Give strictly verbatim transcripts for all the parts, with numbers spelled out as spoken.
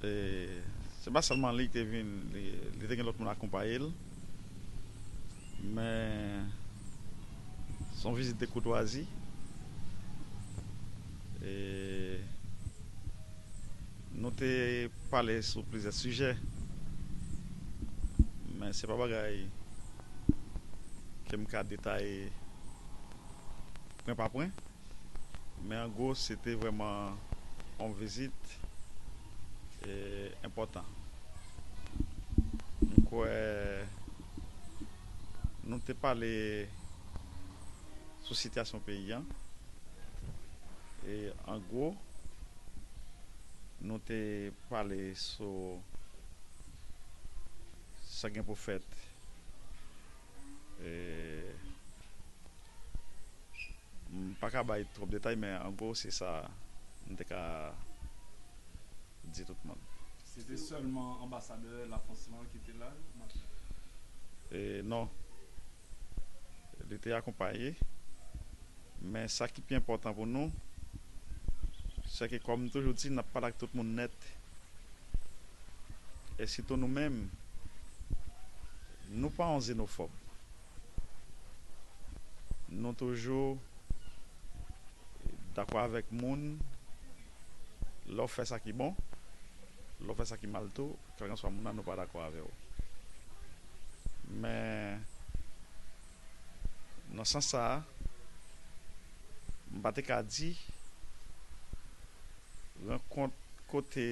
E, se pa sèlman li ki te vin, li, li te gen lòt moun akonpaye l. Men, se yon vizit de koutwazi. E, nou te pale sou plizyè sijè. Men se pa bagay ke m ka detaye pwen pa pwen. Men an gwo, se te vrèman yon vizit, e, enpòtan. M kwè nou te pale sou sitiyasyon peyi a. E an gwo, nou te pale sou sa gen pou fèt, e, M pa ka bay twòp detay, men an gwo, se sa m te ka di tout moun. Se te sèlman anbasadè Lafrans lan ki te la, Mathieu? E, non. Li te akonpaye. Men sa ki pi enpòtan pou nou, se ke, kòm m toujou di, n ap pale ak tout moun nèt. E sitou nou menm, nou pa yon zenofòb. Nou toujou dakò avèk moun lè w fè sa ki bon, lè w fè sa ki mal tou, kèlkanswa moun nan, nou pa dakò avè w. Men, nan sans sa a, m pa te ka di rankont kote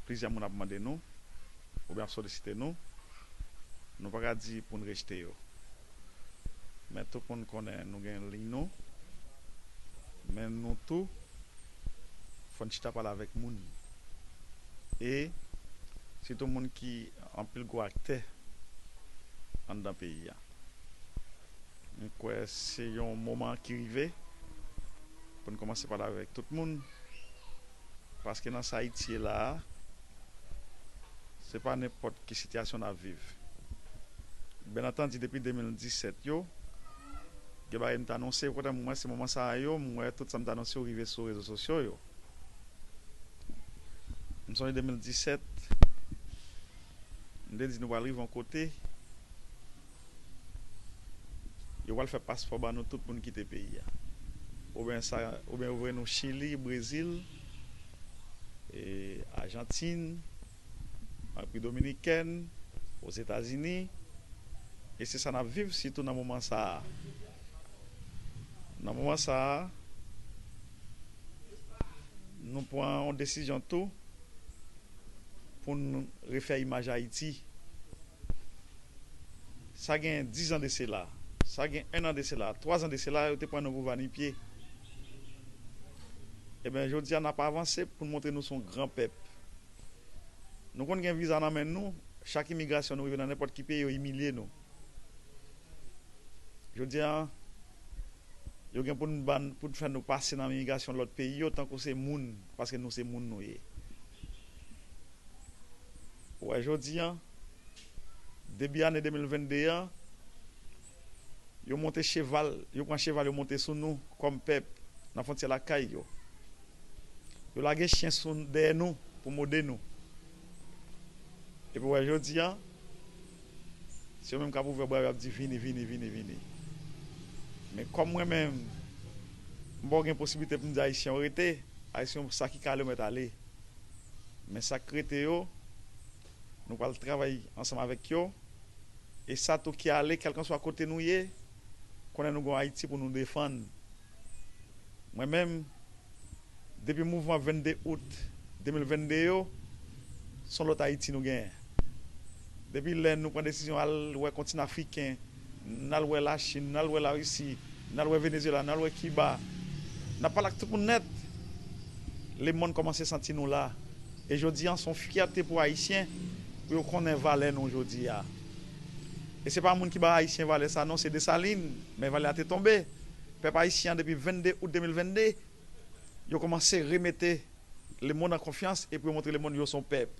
plizyè moun ap mande nou, oubyen ap solisite nou, nou pa ka di pou n rejte yo. Men tout moun konnen nou gen liy nou, men nou tou, fò n chita pale avèk moun. E sitou moun ki anpil gwo aktè anndan peyi a. M kwè se yon moman ki rive pou n kòmanse pale avèk tout moun, paske nan sa Ayiti ye la a, se pa nenpòt ki sitiyasyon n ap viv. Byen antandi, depi de mil disèt yo, gen bagay m t anonse, poutèt m wè se moman sa a yo, m wè tout sa m t anonse yo rive sou rezo sosyo yo. M sonje de mil disèt, m te di nou pral rive yon kote, yo pral fè paspò ban nou tout moun kite peyi a. Oubyen sa, oubyen yo voye nou Chili, Brezil, e, Ajantin, Repiblik Dominikèn, Ozetazini. E se sa n ap viv, sitou nan moman sa a. Nan moman sa a, nou pran yon desizyon tou pou n refè imaj Ayiti. Sa gen diz an de sela, sa gen en an de sela, twa zan de sela, yo te pran nou pou vanipye. Ebyen, jodi a, n ap avanse pou n montre nou se yon gran pèp. Nou konn gen viza nan men nou, chak imigrasyon nou rive nan nenpòt ki peyi, yo imilye nou. Jodi a, yo gen pou n ban, pou n fè nou pase nan imigrasyon lòt peyi yo, tankou se moun, paske nou se moun nou ye. Ou wè, jodi a, debi ane de mil venn de an, yo monte cheval, yo pran cheval, yo monte sou nou kòm pèp nan fwontyè lakay yo. Yo lage chen sou, dèyè nou pou mòde nou. Epi w wè jodi a, se yo menm k ap ouvè bra yo, y ap di, "Vini, vini, vini, vini." Men kòm mwen menm, m poko gen posiblite pou m di Ayisyen yo rete, Ayisyen yo sa ki ka ale, yo mèt ale. Men sa k rete yo, nou pral travay ansanm avèk yo. E sa tou ki ale, kèlkanswa kote nou ye, konnen nou gen yon Ayiti pou nou defann. Mwen menm, depi mouvman venn de out de mil venn de yo, se yon lòt Ayiti nou genyen. Depi lè nou pran desizyon al wè kontinan afriken, n al wè Lachin, n al wè Larisi, n al wè Venezuela, n al wè Kiba, n ap pale ak tout moun nèt. Lemonn kòmanse santi nou la. E jodi a, se yon fyète pou Ayisyen, pou yo konnen valè nou jodi a. E se pa moun ki ba Ayisyen valè sa non, se Desalin, men valè a te tonbe. Pèp ayisyen an, depi venn de out de mil venn de, yo kòmanse remete lemonn an konfyans e pou yo montre lemonn yo se yon pèp.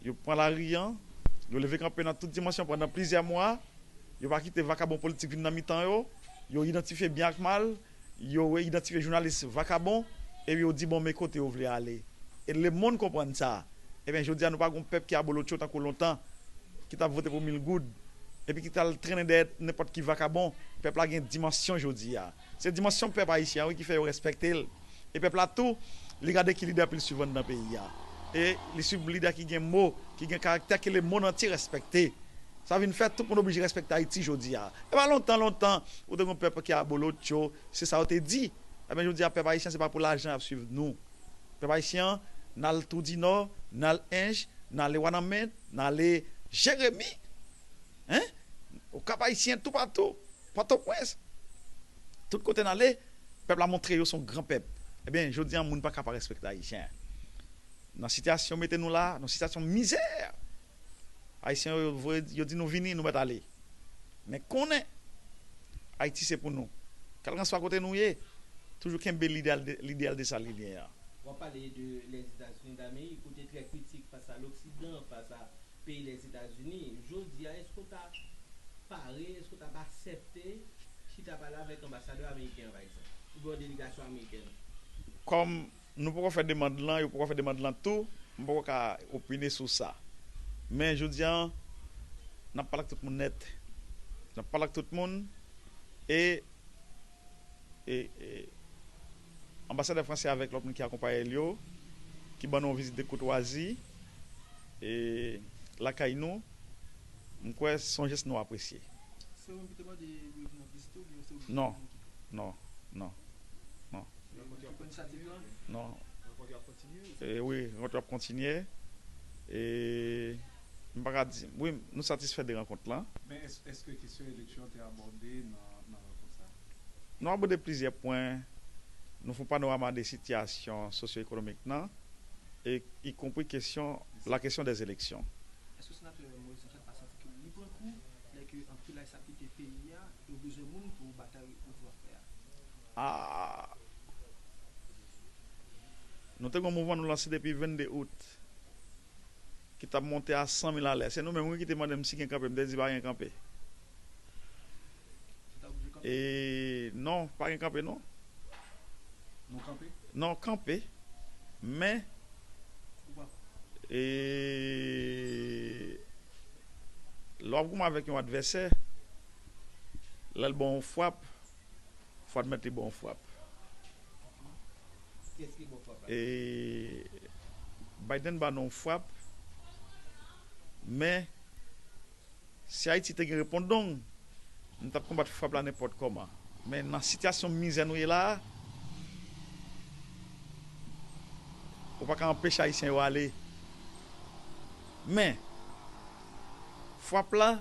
Yo pran lari an, yo leve kanpe nan tout dimansyon pandan plizyè mwa, yo pa kite vakabon politik vin nan mitan yo, yo idantifye byen ak mal, yo idantifye jounalis vakabon, epi yo di, "Bon, men kote yo vle ale." E lemonn konprann sa. Ebyen, jodi a, nou pa gen yon pèp ki abolotcho tankou lontan, ki t ap vote pou mil goud, epi ki t al trennen dèyè nenpòt ki vakabon. Pèp la gen dimansyon jodi a. Se dimansyon pèp ayisyen an, wi, ki fè yo respekte l. E pèp la tou, li gade ki lidè pou l swiv anndan peyi a. E li swiv lidè ki gen mo, ki gen karaktè, ke lemonn antye respekte. Sa vin fè tout moun oblije respekte Ayiti jodi a. E pa lontan, lontan, ou te gen yon pèp ki abolotcho, se sa yo te di. Ebyen, jodi a, pèp ayisyen, se pa pou lajan y ap swiv nou. Pèp ayisyen an, n al Toudinò, n al Ench, n ale Wanament, n ale Jeremi, en, Okap Ayisyen, toupatou, Pòtoprens. Tout kote n ale, pèp la montre yo se yon gran pèp. Ebyen, jodi a, moun pa ka pa respekte Ayisyen. Nan sitiyasyon mete nou la, nan sitiyasyon mizè, Ayisyen yo, yo voye, yo di nou vini, nou mèt ale. Men konnen, Ayiti se pou nou. Kèlkanswa kote nou ye, toujou kenbe lideyal de, lideyal desalinyen an. W ap pale de Lèzetazini Damerik, ou te trè kritik fas a Loksidan, fas a peyi Lèzetazini. Jodi a, èske w t ap pare, èske w t ap aksepte chita pale avèk anbasadè ameriken an, pa egzanp, oubyen yon delegasyon amerikèn? Kòm nou poko fè demann lan, yo poko fè demann lan tou, m poko ka opine sou sa. Men jodi a, n ap pale ak tout moun nèt. N ap pale ak tout moun, e, e, e anbasadè fransè avèk lòt moun ki akonpaye l yo, ki ban nou yon vizit de koutwazi, e, lakay nou, m kwè se yon jès nou apresye. Se ou menm ki te mande yo vin ap vizite oubyen se ou menm ki... Non, non, non, non. Ou pran inisiyativ lan? Non. E wi, rankont yo ap kontinye. E m pa ka di, wi, nou satisfè de rankont lan. Men èske kesyon eleksyon an te abòde nan, nan rankont sa a? Nou abòde plizyè pwen. Nou fè yon panorama de sitiyasyon sosyo-ekonomik nan, e ikonpri kesyon, la kesyon dè eleksyon. Èske senatè Moïse Jean Charles pa santi ke li pran kou lè ke anpil Ayisyen ap kite peyi a, yo bezwen moun pou batay ou di w ap fè a? Ah. Nou te gen yon mouvman nou lanse depi vennde out, ki t ap monte a san mil alè. Se nou menm, wi, ki te mande m si gen kanpe. M te di pa gen kanpe. E non, pa gen kanpe, non. Nou kanpe? Non, kanpe. Men, e, lè w ap goumen avèk yon advèsè, lè l ba w yon frap, fò admèt li ba w yon frap. Kiyès ki ba w frap la? E, Biden ba nou yon frap, men si Ayiti te gen repondong, nou t ap konbat frap la nenpòt kòman. Men nan sitiyasyon mizè nou ye la a, ou pa ka anpeche Ayisyen yo ale. Men, frap la,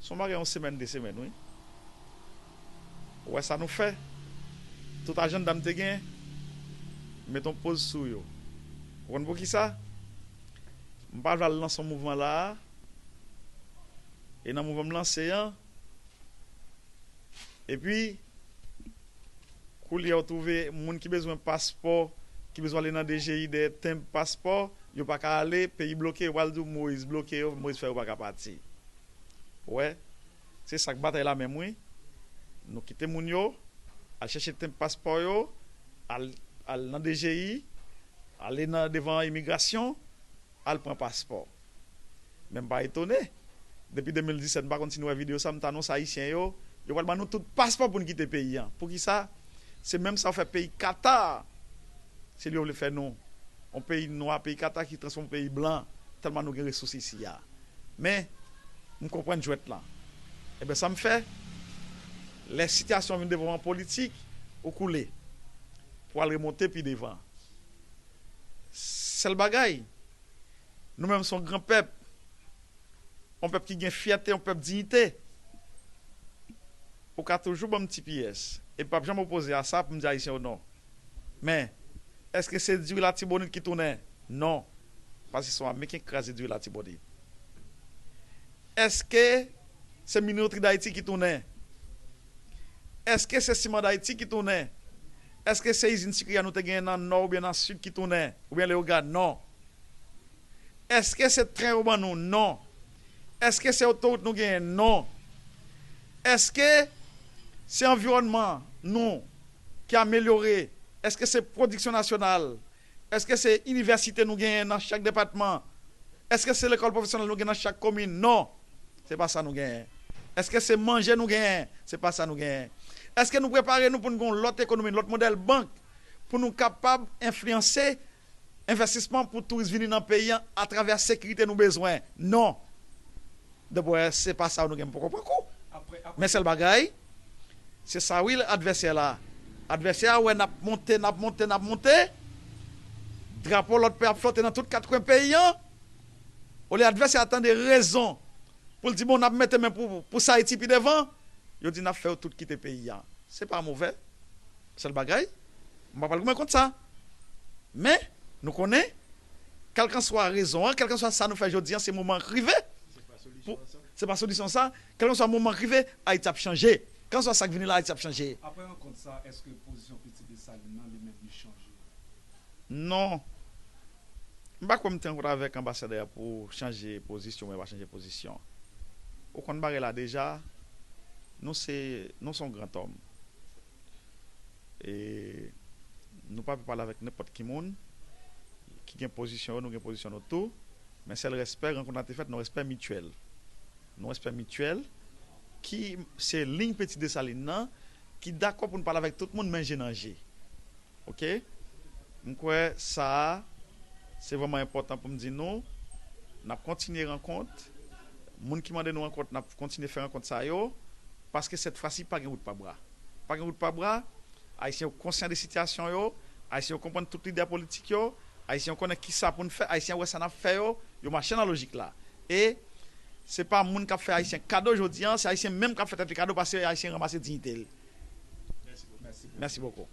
se yon bagay yon semèn, de semèn, wi. Ou wè sa nou fè? Tout ajanda m te gen, m met yon poz sou yo. Ou konn poukisa? M pa vle al lanse yon mouvman la a, e nan mouvman m lanse an, epi, koulye a ou twouve moun ki bezwen paspò, ki bezwen ale nan D G I dèyè tenb paspò, yo pa ka ale, peyi bloke, yo pral di w Moïse bloke yo, Moïse fè yo pa ka pati. Ou wè, se sa k batay la menm, wi. Nou kite moun yo al chèche tenb paspò yo, al, al nan D G I, ale nan devan imigrasyon, al pran paspò. Men m pa etone. Depi de mil disèt, m pa konn si nou wè videyo sa, m t anonse Ayisyen yo, yo pral ban nou tout paspò pou n kite peyi a. Poukisa? Se menm sa yo fè peyi Katar. Se li yo vle fè nou. Yon peyi nwa, peyi Katar ki transfòme yon peyi blan, tèlman nou gen resous isi a. Men, m konprann jwèt lan. Ebyen, sa m fè, lè sitiyasyon vin devan mwen politik, ou koule pou al remonte pi devan. Sèl bagay, nou menm se yon gran pèp, yon pèp ki gen fyète, yon pèp diyite. Ou ka toujou ban m ti pyès. E p ap janm opoze a sa pou m di Ayisyen yo non. Men, èske se diri Latibonit ki tounen? Non. Paske se yon Ameriken ki kraze diri Latibonit. Èske se minotri Dayiti ki tounen? Èske se siman Dayiti ki tounen? Èske se izin sikri a nou te genyen nan Nò oubyen nan Sid ki tounen? Oubyen Leyogàn? Non. Èske se tren yo ban nou? Non. Èske se otowout nou genyen? Non. Èske se anviwònman nou ki amelyore? Èske se pwodiksyon nasyonal? Èske se inivèsite nou genyen nan chak depatman? Èske se lekòl pwofesyonèl nou gen nan chak komin? Non. Se pa sa nou genyen. Èske se manje nou genyen? Se pa sa nou genyen. Èske nou prepare nou pou n gen yon lòt ekonomi, lòt modèl bank, pou nou kapab enfliyanse envestisman pou touris vini nan peyi an atravè sekirite nou bezwen? Non. Debwè, se pa sa nou gen, m poko pran kou. Men sèl bagay, se sa wi advèsè la. Advèsè a wè n ap monte, n ap monte, n ap monte. Drapo lòt peyi ap flote nan tout kat kwen peyi an. Olye advèsè a tande rezon pou l di, bon, n ap mete men pou, pou sa Ayiti pi devan, yo di n ap fè yo tout kite peyi a. Se pa movè. Sèl bagay, m pa pral goumen kont sa. Men, nou konnen, kèlkanswa rezon an, kèlkanswa sa nou fè jodi an, se moman k rive. Pou, se pa solisyon sa. Kèlkanswa moman k rive, Ayiti ap chanje. Kèlkanswa sa k vini la, Ayiti ap chanje. Apre rankont sa, èske pozisyon Pitit Desalin nan, li menm, li chanje? Non. M pa kwè m te rankont avèk anbasadè a pou chanje pozisyon, mwen pa chanje pozisyon. Ou konn bagay la deja, nou se, nou se yon gran òm. E nou pa pe pale avèk nenpòt ki moun ki gen pozisyon yo, nou gen pozisyon nou tou. Men sèl respè, rankont la te fèt nan respè mityèl. Nan respè mityèl, ki se liy Pitit Desalin nan, ki dakò pou n pale avèk tout moun, men je nan je. Oke? M kwè sa a, se vrèman enpòtan pou m di nou, n ap kontinye rankont. Moun ki mande nou rankont, n ap kontinye fè rankont sa yo, paske sèt fwa si pa gen wout pa bra. Pa gen wout pa bra, Ayisyen yo konsyan de sitiyasyon yo, Ayisyen yo konprann tout lide politik yo, Ayisyen yo konnen ki sa pou n fè, Ayisyen yo wè sa n ap fè yo, yo mache nan lojik la. E se pa moun k ap fè Ayisyen kado jodi an, se Ayisyen menm k ap fè tèt li kado paske Ayisyen ranmase diyite l. Mèsi bokou.